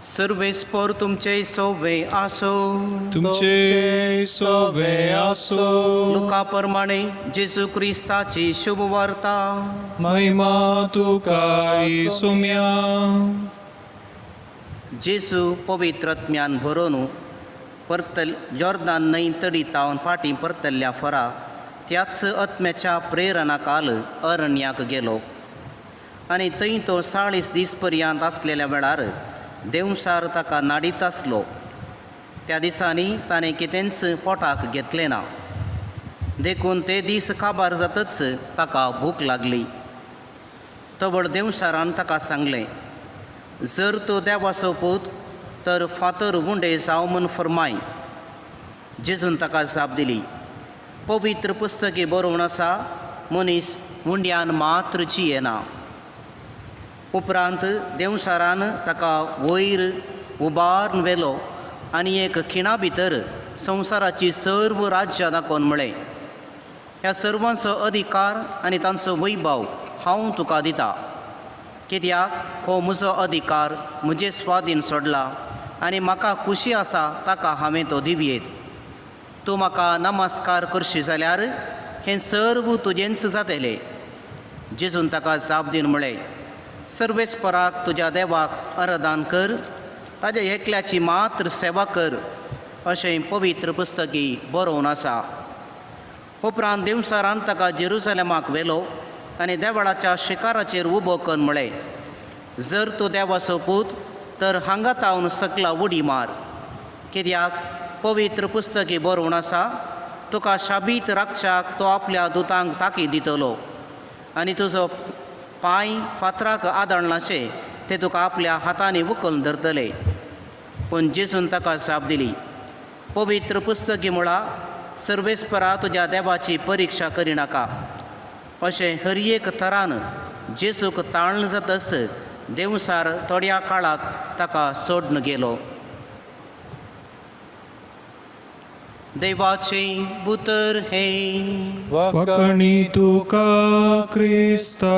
सर्वेस्पोर तुमचे सोवे आसो. तुमचे सोवे आसो. लुका प्रमाणे जेजू क्रिस्ताची शुभ वार्ता. महिमा तुका इसुम्या. जेजू पवित्रत्म्यान भरोन परतल जॉर्दान न्हंय तडी तावन फाटीं परतल्ल्या फरा त्याच आत्म्याच्या प्रेरणा काल अरण्याक गेलो आनी थंय तो 40 दीस पर्यंत आसलेल्या वेळार देंवसार ताका नाडीत आसलो. त्या दिसांनी ताणें कितेंच पोटाक घेतलें ना, देखून ते दीस काबार जातच ताका भूक लागली. तवळ देंवसारान ताका सांगलें, जर तूं देवाचो पूत तर फातर उंडे जावं म्हूण फरमाय. जेजून ताका जाप दिली, पवित्र पुस्तकी बरोवन आसा, मनीस उंड्यान मात्र जियेना. उपरांत देंवसारान ताका वयर उबारून व्हेलो आनी एक खिणा भितर संवसाराची सर्व राज्यां दाखोवन म्हळें, ह्या सर्वांचो अधिकार आनी तांचो वैभव हांव तुका दिता, कित्याक हो म्हजो अधिकार म्हजे स्वाधीन सोडला आनी म्हाका खुशी आसा ताका हांवें तो दिवयेत. तूं म्हाका नमस्कार करशी जाल्यार हें सर्व तुजेंच जातलें. जेजून ताका जाप दिवन म्हळें, सर्वेस्पराक तुज्या देवाक आराधन कर, ताज्या एकल्याची मात्र सेवा कर, अशें पवित्र पुस्तकी बरोवन आसा. उपरांत देवसारान ताका जेरुसलेमाक व्हेलो आनी देवळाच्या शिकाराचेर उबो करून म्हळें, जर तूं देवाचो पूत तर हांगा तावन सकला उडी मार, कित्याक पवित्र पुस्तकी बरोवन आसा, तुका शाबीत राखच्याक तो आपल्या दुतांक ताकीद दितलो आनी तुजो पांय फातराक आदळनाशे ते तुका आपल्या हातांनी उखलून धरतले. पूण जेजून ताका जाप दिली, पवित्र पुस्तकी मुळा सर्वेस्परा तुज्या देवाची परिक्षा करिनाका. अशें हर एक थरान जेजूक ताळण जातच देंवसार थोड्या काळाक ताका सोडून गेलो. देवाचें उतर हें. वाकणी तुका क्रिस्ता.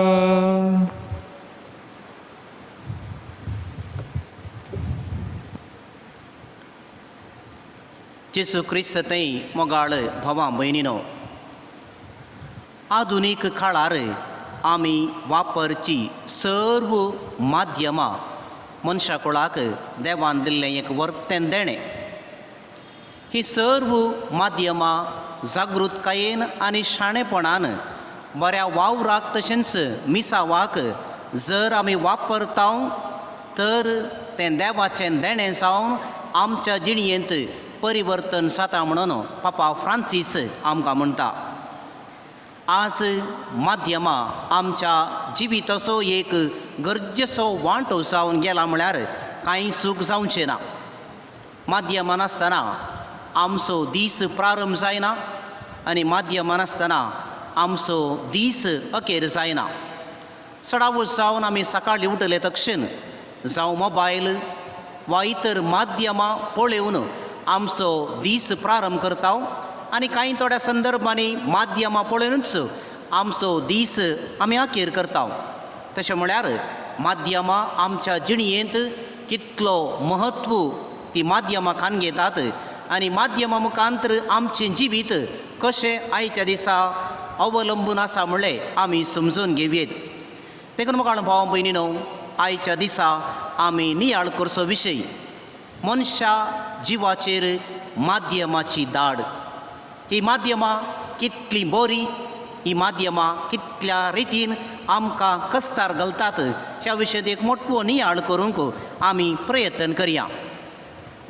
जेजू क्रिस्त थंय मोगाळ भावा भयणीनो, आधुनीक काळार आमी वापरची सर्व माध्यमां मनशा कुळाक देवान दिल्लें एक वर्तें देणें. ही सर्व माध्यमां जागृतकायेन आनी शाणेपणान बऱ्या वावराक तशेंच मिसावाक जर आमी वापरता तर तें देवाचें देणें जावन आमच्या जिणयेंत परिवर्तन जाता म्हणून पापा फ्रांसीस आमकां म्हणटा. आज माध्यमां आमच्या जिविताचो एक गरजेचो वांटो जावन गेला म्हळ्यार कांय चूक जावचें ना. माध्यमां नासतना आमचो दीस प्रारंभ जायना आनी माध्यमां नासतना आमचो दीस अखेर जायना. चडावत जावन आमी सकाळीं उठले तक्षण जावं मोबायल वा इतर माध्यमां पळोवन आमचो दीस प्रारंभ करता आनी कांय थोड्या संदर्भांनी माध्यमां पळोवनूच आमचो दीस आमी अखेर करता. तशें म्हळ्यार माध्यमां आमच्या जिणयेंत कितलो म्हत्व ती माध्यमां खान घेतात आनी माध्यमां मुखांतर आमचें जिवीत कशें आयच्या दिसा अवलंबून आसा म्हणलें आमी समजून घेवयेत. देखून म्हाका भाव भयणीनो, आयच्या दिसा आमी नियाळ करचो विशय मनशा जिवाचेर माध्यमाची दाड. ही माध्यमां कितलीं बरीं, ही माध्यमां कितल्या रितीन आमकां कस्तार घालतात ह्या विशयांत एक मोटवो नियाळ करूंक आमी प्रयत्न करया.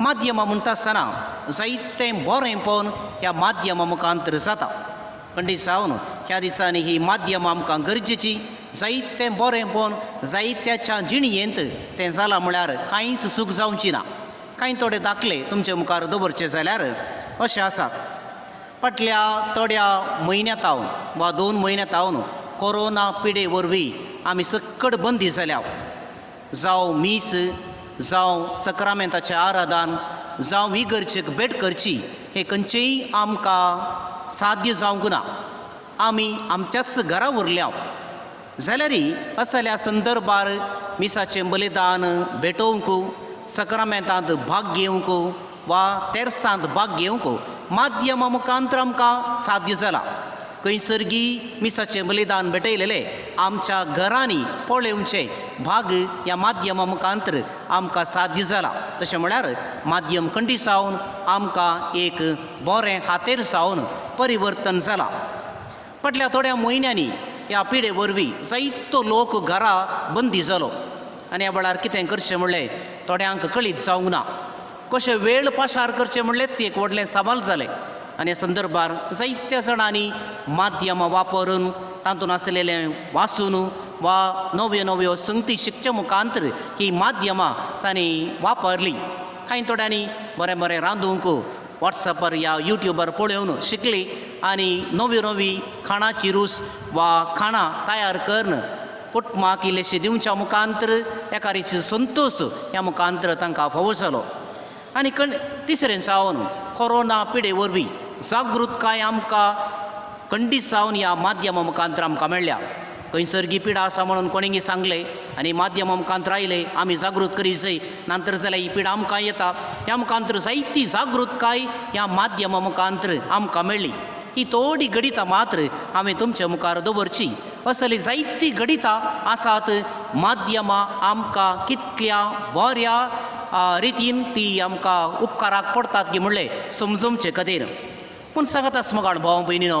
माध्यमां म्हणटा आसतना जायतें बरेंपण ह्या माध्यमां मुखांतर जाता. खंडीत जावन ह्या दिसांनी ही माध्यमां आमकां गरजेची, जायतें बरेंपण जायत्याच्या जिणयेंत तें जालां म्हळ्यार कांयच चूक जावची ना. कांय थोडे दाखले तुमचे मुखार दवरचे जाल्यार अशें आसात. फाटल्या थोड्या म्हयन्या तावन वा 2 म्हयन्या तावन कोरोना पिडे वरवीं आमी सक्कड बंदी जाल्या. जावं मीस, जावं सक्रामेंताचें आराधन, जावं इगर्जेक भेट करची, हें खंयचेंय आमकां साध्य जावंक ना. आमी आमच्याच घरा उरल्या जाल्यारय असल्या संदर्भार मिसाचें बलिदान भेटोवंक सक्रामेंतांत भाग घेवंक वा तेर्सांत भाग घेवंक माध्यमा मुखांतर आमकां साध्य जाला. खंयसरगी मिसाचें बलिदान भेटयलेलें आमच्या घरांनी पळोवचें भाग ह्या माध्यमा मुखांतर आमकां साध्य जाला. तशें म्हळ्यार माध्यम खंडी जावन आमकां एक बरें हातेर जावन परिवर्तन जाला. फाटल्या थोड्या म्हयन्यांनी ह्या पिडे वरवीं जायतो लोक घरा बंदी जालो आनी ह्या वेळार कितें करचें म्हणलें थोड्यांक कळीत जावंक ना. कशें वेळ पाशार करचें म्हणलेंच एक व्हडलें सवाल जालें आनी ह्या संदर्भार जायत्या जाणांनी माध्यमां वापरून तातूंत आसलेलें वाचून वा नव्यो नव्यो संगती शिकचे मुखांतर ही माध्यमां तांणी वापरलीं. कांय थोड्यांनी बरें बरें रांदूंक वॉट्सॅपार या युट्यूबार पळोवन शिकली आनी नवी नवी खाणाची रूच वा खाणां तयार करून कुटुंबाक इल्लेशें दिवच्या मुखांतर एका रितीचो संतोश ह्या मुखांतर तांकां फावो जालो. आनी तिसरें जावन कोरोना पिडे वरवीं जागृतकाय आमकां खंडीत जावन ह्या माध्यमा मुखांतर आमकां मेळ्ळ्या. खंयसरगी पिडा आसा म्हणून कोणेंगी सांगलें आनी माध्यमा मुखांतर आयलें आमी जागृत करी जाय, नंतर जाल्यार ही पिडा आमकां येता. ह्या मुखांतर जायती जागृतकाय ह्या माध्यमा मुखांतर आमकां मेळ्ळी. ही थोडी घडितां मात्र हांवें तुमच्या मुखार दवरची. असली जायती घडितां आसात. माध्यमां आमकां कितल्या बऱ्या रितीन ती आमकां उपकाराक पडटात की म्हणलें समजोवचे खातीर. पूण सांगत आसा मगाण भाव भयणीनो,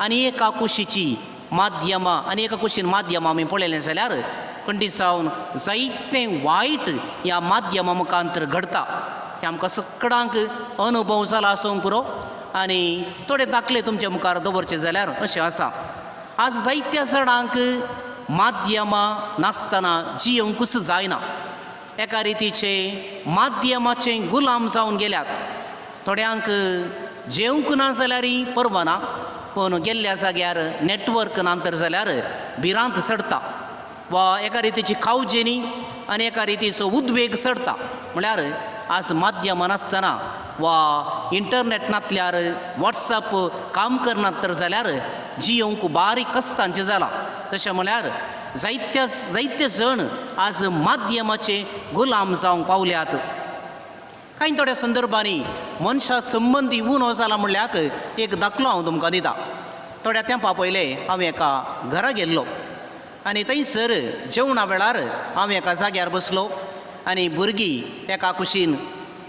आनी एका कुशीची माध्यमां आनी एका कुशीन माध्यमां आमी पळयलें जाल्यार खंडीत जावन जायतें वायट ह्या माध्यमा मुखांतर घडटा. हें आमकां सगळ्यांक अनुभव जाला आसूंक पुरो. आनी थोडे दाखले तुमच्या मुखार दवरचे जाल्यार अशें आसा, आज जायत्या जाणांक माध्यमां नासतना जियोंकूच जायना. एका रितीचे माध्यमाचे गुलाम जावन गेल्यात. थोड्यांक जेवंक ना जाल्यार परवा ना, पूण गेल्ल्या जाग्यार नेटवर्क ना तर जाल्यार भिरांत चडटा वा एका रितीची कावजेनी आनी एका रितीचो उद्वेग चडटा. म्हळ्यार आज माध्यमां नासतना वा इंटरनेट नासल्यार वॉट्सएप काम करना तर जाल्यार जियोंक बारीक कश्टांचें जालां. तशें म्हळ्यार जायते जायते जण आज माध्यमाचे गुलाम जावंक पावल्यात. कांय थोड्या संदर्भांनी मनशा संबंदी उणो जाला म्हणल्याक एक दाखलो हांव तुमकां दिता. थोड्या तेंपा पयलें हांव एका घरा गेल्लो आनी थंयसर जेवणा वेळार हांव एका जाग्यार बसलो आनी भुरगीं एका कुशीन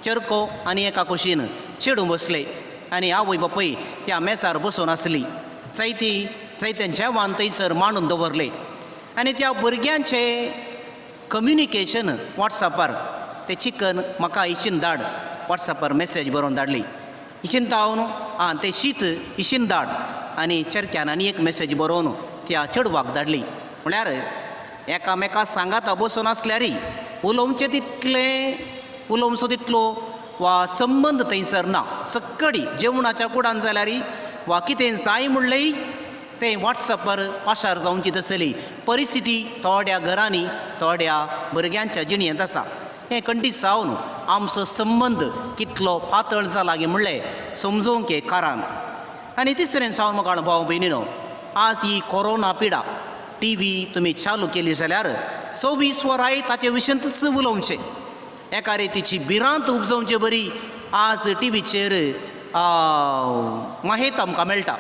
चेरको आनी एका कुशीन चेडूं बसले आनी आवय बापूय त्या मेजार बसून आसली. जायती जायतें जेवण थंयसर मांडून दवरलें आनी त्या भुरग्यांचें कम्युनिकेशन वॉट्सॅपार तें चिकन म्हाका इशीन धाड वॉट्सॅपार मॅसेज बरोवन धाडली. इशीन तावन आं तें शीत इशीन धाड आनी चेरक्यान आनी एक मॅसेज बरोवन त्या चेडवाक धाडली. म्हळ्यार एकामेका सांगाता बसून आसल्यारय उलोवचें तितलें उलोवचो तितलो वा संबंद थंयसर ना. सक्कडी जेवणाच्या कुडान जाल्यार वा कितें जाय म्हणलें तें वॉट्सॅपार पाशार जावची तसली परिस्थिती थोड्या घरांनी थोड्या भुरग्यांच्या जिणेंत आसा. हें खंडीत जावन आमचो संबंद कितलो पातळ जाला गी म्हणलें समजोवंक एक कारण. आनी तिसरें जावन म्हाका भाव भयणीनो, आज ही कोरोना पिडा टी व्ही तुमी चालू केली जाल्यार 24 वरांय ताचे विशयांतूच उलोवचें. एका रितीची भिरांत उपजोवचे बरी आज टी व्हीचेर माहेत आमकां मेळटा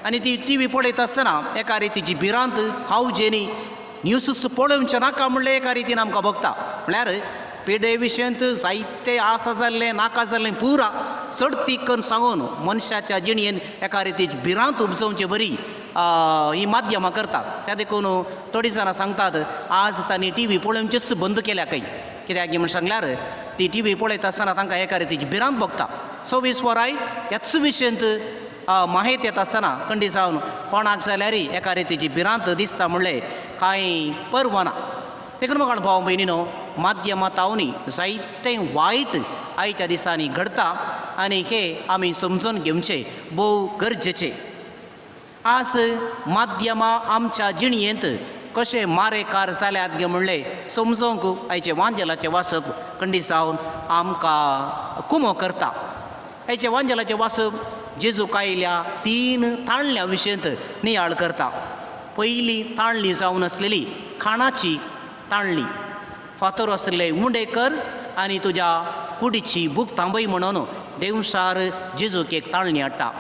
आनी ती टी व्ही पळयता आसतना एका रितीची भिरांत कावजेनी न्यूज पळोवचें नाका म्हणलें एका रितीन आमकां भोगता. म्हळ्यार पिडे विशयंत जायते आसा जाल्लें नाका जाल्लें पुरा चड करून सांगून मनशाच्या जिणेन एका रितीची भिरांत उपजोवचे बरी ही माध्यमां करतात. त्या देखून थोडीं जाणां सांगतात आज तांणी टी व्ही पळोवचेच बंद केल्या खंय. कित्याक म्हूण सांगल्यार ती टी व्ही पळयता आसतना तांकां एका रितीची भिरांत भोगता. 24 वरांय ह्याच विशयंत माहेत येता आसतना खंडी जावन कोणाक जाल्यार एका रितीची भिरांत दिसता म्हणलें कांय परवा ना. देखून म्हाका भाव भयणीनो, माध्यमां तावनी जायतें वायट आयत्या दिसांनी घडटा आनी हे आमी समजून घेवचें भोव गरजेचें. आज माध्यमां आमच्या जिणेंत कशें मारेकार जाल्यात गे म्हणलें समजोवंक आयचें वांजेलाचें वाचप खंडीत जावन आमकां कुमो करता. आयचें वांजेलाचें वाचप जेजूक आयल्या 3 ताणल्या विशयंत नियाळ करता. पयली ताणली जावन आसलेली खाणाची ताणली, फातर आसले उंडे कर आनी तुज्या कुडीची भूक थांबय म्हणून देवसार जेजूक एक ताळणी हाडटा.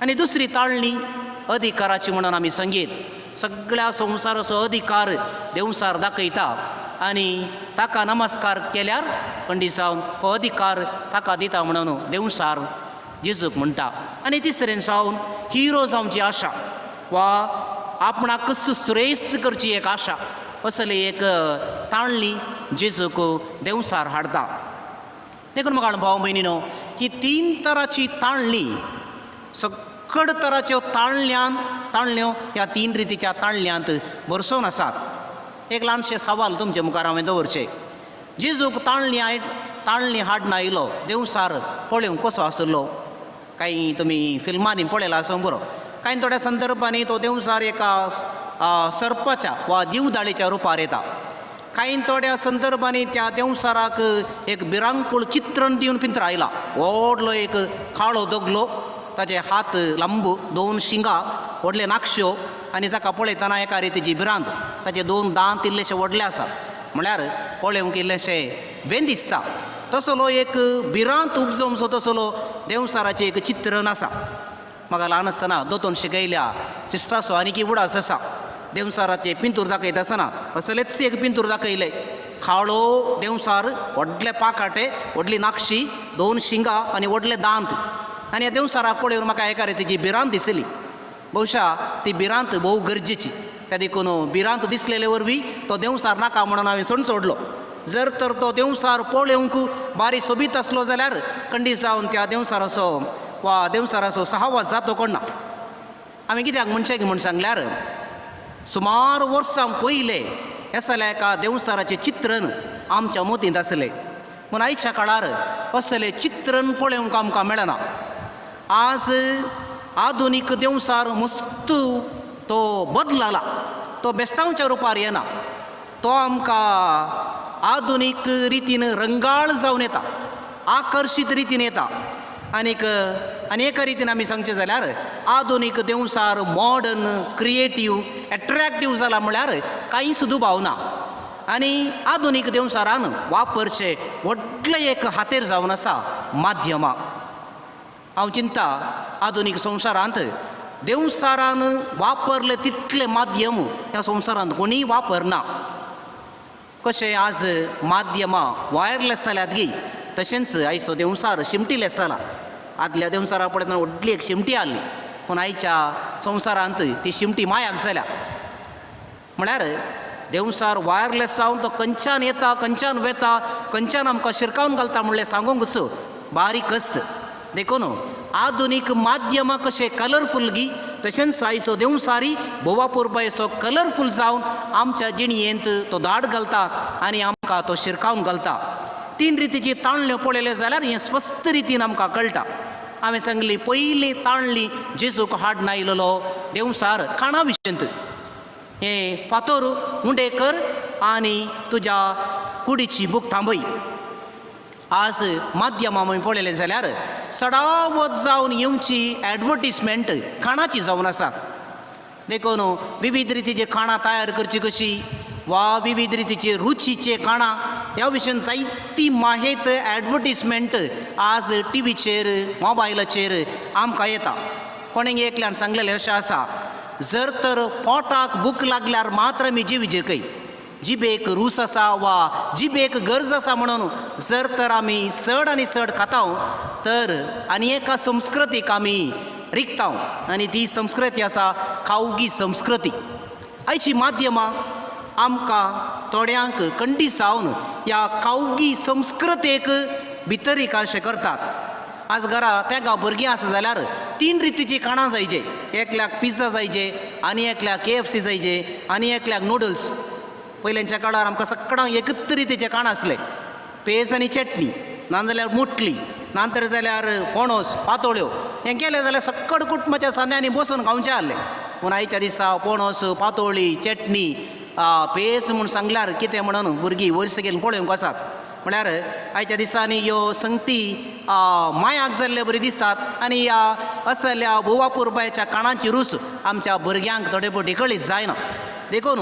आनी दुसरी ताळणी अधिकाराची म्हणून आमी संगीत सगळ्या संवसाराचो अधिकार देवसार दाखयता आनी ताका नमस्कार केल्यार कंडिसांव हो अधिकार ताका दिता म्हणून देवसार जेजूक म्हणटा. आनी तिसरें सावन हिरो जावची आशा वा आपणाकच श्रेश्ठ करची एक आशा असली एक ताळणी जेजूक देवसार हाडटा. देखून म्हाका भाव भयणीनो ही तीन तराची ताळणी सकड तराच्यो ताळण्यान ताळण्यो ह्या तीन रितीच्या ताळण्यांत भरसून आसात. एक ल्हानशें सवाल तुमचे मुखार हांवें दवरचें, जेजूक ताळणी ताळणी हाडना आयलो देवसार पळोवंक कसो आसलो? कांय तुमी फिल्मांनी पळयला आसूंक बरो. कांय थोड्या संदर्भांनी तो देवसार एका सर्पाच्या वा दिवदाळीच्या रुपार येता. कांय थोड्या संदर्भांनी त्या देवसाराक एक भिरांकूळ चित्रण दिवन पिंत्र आयला. व्हडलो एक काळो दगलो, ताचे हात लांब, दोन शिंगां, व्हडले नाकश्यो आनी ताका पळयतना एका रितीची भिरांत. ताचे दोन दांत इल्लेशे व्हडले आसात, म्हळ्यार पळोवंक इल्लेशें बेन दिसता. तसलो एक भिरांत उपजोवचो तसलो देवसाराचें एक चित्रण आसा. म्हाका ल्हान आसतना दोतोन शिकयल्या सिस्टराचो आनीक उडास आसा. देवसाराचें पिंतूर दाखयता आसतना असलेच एक पिंतूर दाखयलें. काळो देवसार, व्हडले पाकाटे, व्हडली नाकशी, दोन शिंगां आनी व्हडले दांत. आनी ह्या देवसाराक पळोवन म्हाका एका रितीची भिरांत दिसली. बहुशा ती भिरांत भोव गरजेची, त्या देखून भिरांत दिसलेले वरवीं तो देवसार नाका म्हणून हांवें सोडून सोडलो. जर तर तो देवसार पळोवंक बारीक सोबीत आसलो जाल्यार खंडीत जावन त्या देवसाराचो वा देवसाराचो सहवास जातो कोण ना. हांवें कित्याक म्हणचें म्हूण सांगल्यार सुमार वर्सां पयलें असल्या एका देवसाराचें चित्रण आमच्या मतींत आसलें, पूण आयच्या काळार असलें चित्रण पळोवंक आमकां मेळना. आज आधुनीक देवसार मस्त तो बदलला, तो बेस्तांवच्या रुपार येना, तो आमकां आधुनीक रितीन रंगाळ जावन येता, आकर्शीत रितीन येता. आनीक आनी एका रितीन आमी सांगचें जाल्यार आधुनीक देवसार मॉडर्न, क्रिएटीव, एट्रॅक्टीव जाला म्हळ्यार कांयच दुबाव ना. आनी आधुनीक देवसारान वापरचें व्हडलें एक हातेर जावन आसा माध्यमां. हांव चिंता आधुनीक संवसारांत देवसारान वापरले तितलें माध्यम ह्या संवसारांत कोणीय वापरना. कशें आज माध्यमां वायरलेस जाल्यात गी, तशेंच आयचो देवसार शिमटीलेस जाला. आदल्या देवसारा पळयतना व्हडली एक शिमटी आहली, पूण आयच्या संवसारांत ती शिमटी मायाक जाल्या. म्हळ्यार देवसार वायरलेस जावन तो खंयच्यान येता, खंयच्यान वेता, खंयच्यान आमकां शिरकावन घालता म्हणलें सांगूंक बारीक कश्ट. देखून आधुनीक माध्यमां कशें कलरफूल गी, तशेंच आयचो देवसारी भोवा पुरबायचो कलरफूल जावन आमच्या जिणयेंत तो दाड घालता आनी आमकां तो शिरकावन घालता. तीन रितीची ताळण्यो पळयल्यो जाल्यार हें स्पश्ट रितीन आमकां कळटा. हांवें सांगली पयली ताळणी जेजूक हाडून आयलेलो देवसार खाणा विशयंत, हें फातोर उंडे कर आनी तुज्या कुडीची भूक थांबय. आज माध्यमां आमी पळयलें जाल्यार सडावत जावन येवची एडवर्टीजमेंट खाणाची जावन आसा. देखून विविध रितीचे खाणां तयार करची कशी वा विविध रितीचे रुचीचे खाणां ह्या विशयान जायती माहेत एडवर्टीजमेंट आज टिवीचेर मोबायलाचेर आमकां येता. कोणें एकल्यान सांगलेलें अशें आसा, जर तर पोटाक भूक लागल्यार मात्र आमी जीव जिखय, जिबेक रूस आसा वा जिबेक गरज आसा म्हणून जर तर आमी चड आनी चड खाता तर आनी एका संस्कृतीक आमी रिगता आनी ती संस्कृती आसा खावगी संस्कृती. आयची माध्यमां आमकां थोड्यांक कंडी जावन ह्या खावगी संस्कृतेक भितर अशें करतात. आज घरा तेंकां भुरगीं आसा जाल्यार तीन रितीचीं खाणां जायचे, एकल्याक पिझ्झा जायचे आनी एकल्याक KFC जायचे आनी एकल्याक नुडल्स. पयलींच्या काळार आमकां सगळ्यांक एकच रितीचें खाण आसलें, पेज आनी चटणी, नाजाल्यार मुटली, नातर जाल्यार पणस पातोळ्यो. हें केलें जाल्यार सक्कड कुटुंबाच्या सान्यांनी बसून खावचें आहलें. पूण आयच्या दिसा पणस, पातोळी, चटणी, पेज म्हूण सांगल्यार कितें म्हणून भुरगीं वयर सकयल पळोवंक आसात. म्हळ्यार आयच्या दिसांनी ह्यो संगती मायाक जाल्ले बरी दिसतात आनी ह्या असल्या भोवा पुरबायच्या काणाची रूच आमच्या भुरग्यांक थोडे फावटी कळीत जायना. देखून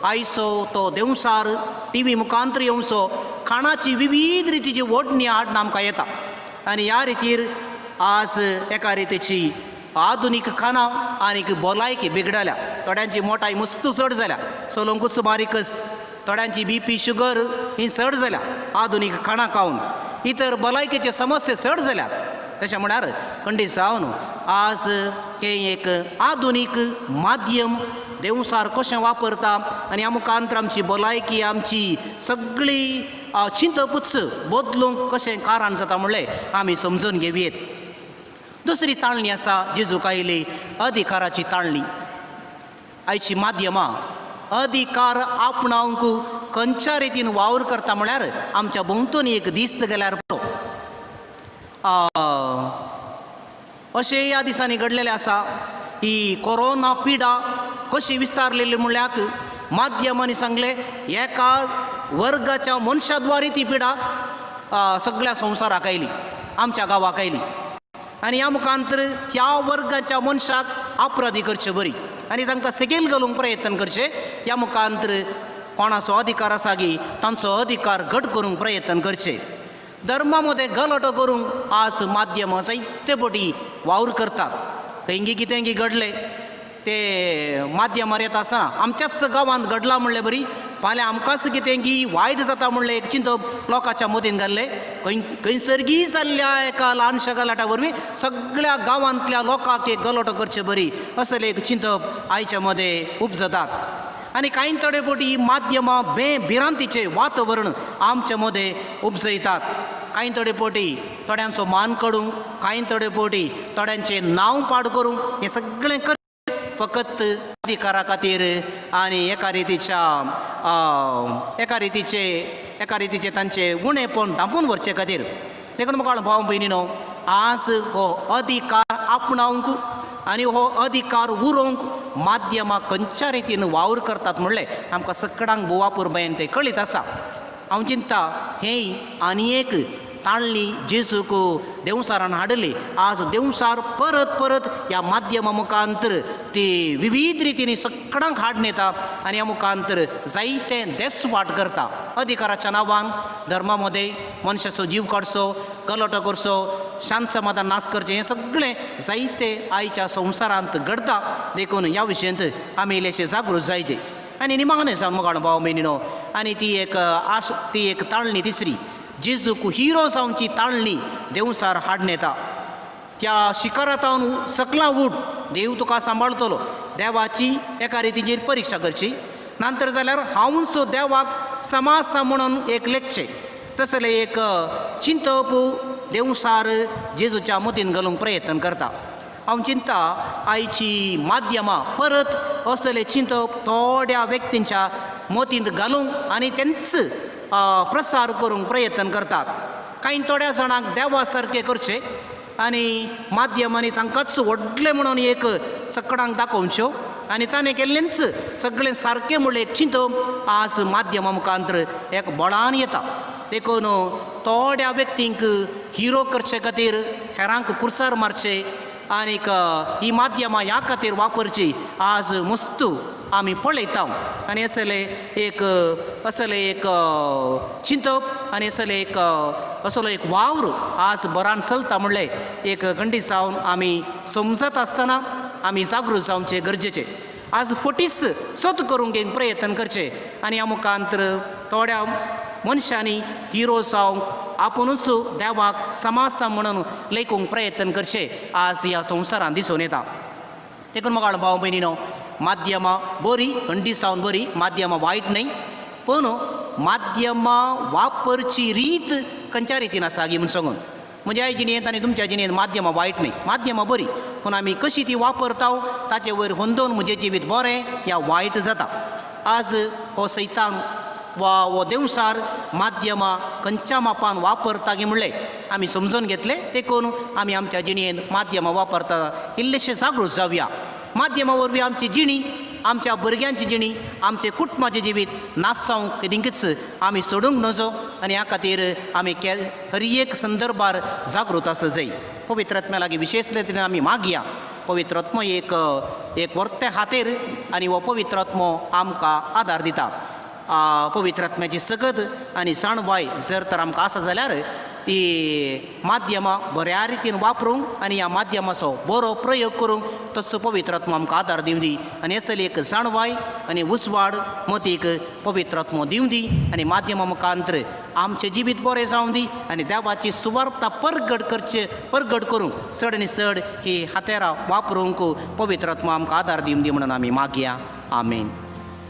आयचो तो देवसार टिवी मुखांतर येवचो. खाणाची विविध रितीची ओडणी हाडून आमकां येता. आनी ह्या रितीर आज एका रितीची आधुनीक खाणां आनीक भलायकी बिगडल्या. थोड्यांची मोटाय मुस्तू चड जाल्या, चलोवंकूच बारीकच, थोड्यांची बीपी शुगर ही चड जाल्या आधुनीक खाणां खावन, इतर भलायकेचे समस्या चड जाल्यात. तशें म्हळ्यार खंडीत जावन आज हें एक आधुनीक माध्यम देंवसार कशें वापरता आनी ह्या मुखांतर आमची भलायकी आमची सगळी चिंतपूच बदलूंक कशें कारण जाता म्हणलें आमी समजून घेवयेत. दुसरी ताळणी आसा जेजूक आयली अधिकाराची ताळणी. आयची माध्यमां अधिकार आपणावंक खंयच्या रितीन वावर करता म्हळ्यार आमच्या भोंवतणी एक दिस्त गेल्यार पुरो. अशें ह्या दिसांनी घडलेलें आसा. ही कोरोना पिडा कशी विस्तारलेली म्हणल्यार माध्यमांनी सांगलें एका वर्गाच्या मनशा द्वारे ती पिडा सगळ्या संवसाराक आयली, आमच्या गांवाक आयली. आनी ह्या मुखांतर त्या वर्गाच्या मनशाक अपराधी करचे बरी आनी तांकां सेगेल घालूंक प्रयत्न करचे. ह्या मुखांतर कोणाचो अधिकार आसा गी तांचो अधिकार घट करूंक प्रयत्न करचे. धर्मा मदें गलटो करूंक आज माध्यमां जायते पटी वावर करतात. खंयगी कितें गी घडलें ते माध्यमार येता आसतना आमच्याच गांवांत घडलां म्हणलें बरी फाल्यां आमकांच कितें गी वायट जाता म्हणलें एक चिंतप लोकांच्या मतीन घाल्लें. खंय खंयसरगी जाल्ल्या एका ल्हानशा गलाटा वरवीं सगळ्या गांवांतल्या लोकांक एक गलोटो करचे बरी असलें एक चिंतप आयच्या मदें उपजतात. आनी कांय थोडे फावटी ही माध्यमां बे भिरांतीचें वातावरण आमच्या मदें उपजयतात. कांय थोडे फावटी थोड्यांचो मान काडूंक, कांय थोडे फावटी थोड्यांचें नांव पाड करूंक, हें सगळें कर फकत अधिकारा खातीर आनी एका रितीच्या एका रितीचे तांचें उणेपण धांपून व्हरचे खातीर. देखून म्हाका भाव भयणीनो, आज हो अधिकार आपणावंक आनी हो अधिकार उरोवंक माध्यमां खंयच्या रितीन वावर करतात म्हणलें आमकां सगळ्यांक भोव पुरबायेन तें कळीत आसा. हांव चिंता हें आनी एक ताळणी जेजूक देंवसारान हाडली. आज देंवसार परत परत ह्या माध्यमा मुखांतर ती विविध रितीनी सगळ्यांक हाडून येता आनी ह्या मुखांतर जायते देसवाट करता. अधिकाराच्या नांवान धर्मा मदें मनशाचो जीव काडचो, गलोटो करचो, शांत समाधान नाश करचें, हें सगळें जायते आयच्या संवसारांत घडता. देखून ह्या विशयांत आमी इल्लेशे जागृत जायचे. आनी निमाणें जावन मुखार भाव भयणीनो, आनी ती एक आश ती एक ताळणी तिसरी जेजूक हिरो जावची ताळणी देंवसार हाडून येता. त्या शिखरांत सकला उठ, देव तुका सांबाळतलो. देवाची एका रितीचेर परिक्षा करची, नंतर जाल्यार हांवूच देवाक समासा म्हणून एक लेखचें तसलें एक चिंतप देंवसार जेजूच्या मतीन घालूंक प्रयत्न करता. हांव चिंता आयची माध्यमां परत असलें चिंतप थोड्या व्यक्तींच्या मतींत घालूंक आनी तेंच प्रसार करूंक प्रयत्न करतात. कांय थोड्या जाणांक देवा सारकें करचें आनी माध्यमांनी तांकांच व्हडलें म्हणून एक सगळ्यांक दाखोवच्यो आनी ताणें केल्लेंच सगळें सारकें म्हणलें एक चिंतप आज माध्यमा मुखांतर एक बळान येता. देखून थोड्या व्यक्तींक हिरो करचे खातीर हेरांक कुर्सार मारचे आनीक ही माध्यमां ह्या खातीर वापरची आज मुस्तू आमी पळयता. आनी असलें एक चिंतप आनी असलें एक असलो एक वावर आज बरान चलता म्हणलें एक खंडीत जावन आमी समजत आसतना आमी जागृत जावचें गरजेचें. आज फटीच सत करूंक एक प्रयत्न करचें आनी ह्या मुखांतर थोड्या मनशांनी हिरो जावंक आपुणूच देवाक समासा म्हणून लेखूंक प्रयत्न करचें आज ह्या संवसारांत दिसून येता. देखून म्हाका भाव भयणीनो, माध्यमां बरी खंडीत जावन बरी, माध्यमां वायट न्हय, पूण माध्यमां वापरची रीत खंयच्या रितीन आसा गी म्हूण सांगून म्हज्या जिणेंत आनी तुमच्या जिणेंत माध्यमां वायट न्हय, माध्यमां बरी, पूण आमी कशी ती वापरता ताचे वयर होंदोवन म्हजें जिवीत बरें या वायट जाता. आज हो सैतान वा हो देंवसार माध्यमां खंयच्या मापान वापरता गी म्हणलें आमी समजून घेतलें. देखून आमी आमच्या जिणेंत माध्यमां वापरता इल्लेशें जागृत जावया. माध्यमां वरवीं आमची जिणी, आमच्या भुरग्यांची जिणी, आमचें कुटुंबाचें जिवीत नाश जावंक केदिंकच आमी सोडूंक नजो आनी ह्या खातीर आमी हर एक संदर्भार जागृत आसूं जाय. पवित्र आत्म्या लागीं विशेश रितीन आमी मागया. पवित्र आत्मो एक एक वर्ते खातीर आनी हो पवित्र आत्मो आमकां आदार दिता. पवित्र आत्म्याची सकत आनी जाणवाय जर तर आमकां आसा जाल्यार ती माध्यमां बऱ्या रितीन वापरूंक आनी ह्या माध्यमाचो बरो प्रयोग करूंक तसो पवित्र आत्मो आमकां आदार दिवं दी आनी असली एक जाणवाय आनी उजवाड मतीक पवित्र आत्मो दिवं दी आनी माध्यमा मुखांतर आमचें जिवीत बरें जावं दी आनी देवाची सुवार्ता परगट करचे परगट करूंक चड आनी चड ही हातेरां वापरूंक पवित्र आत्मो आमकां आदार दिवं दी म्हणून आमी मागया. आमेन.